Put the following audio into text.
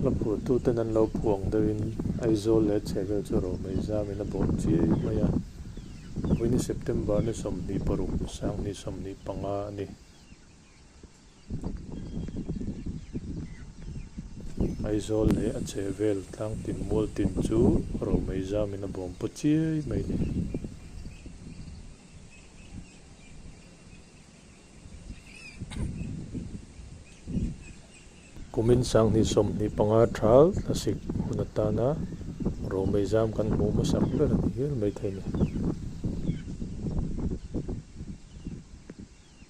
Hla phuahtuten an lo phuang deuhin Aizawl leh chhehvel chu Romei zamin a bawh chiai mai a. Vawiini September ni 26, 2025 a ni. Aizawl leh a chhehvel tlangtin mualtin chu Romei zamin a bawm paw chiai mai a ni. Kumin 2025 thal thlasik hun atana Romei zam kan hmuh hmasak ber a ni hial maithei a ni.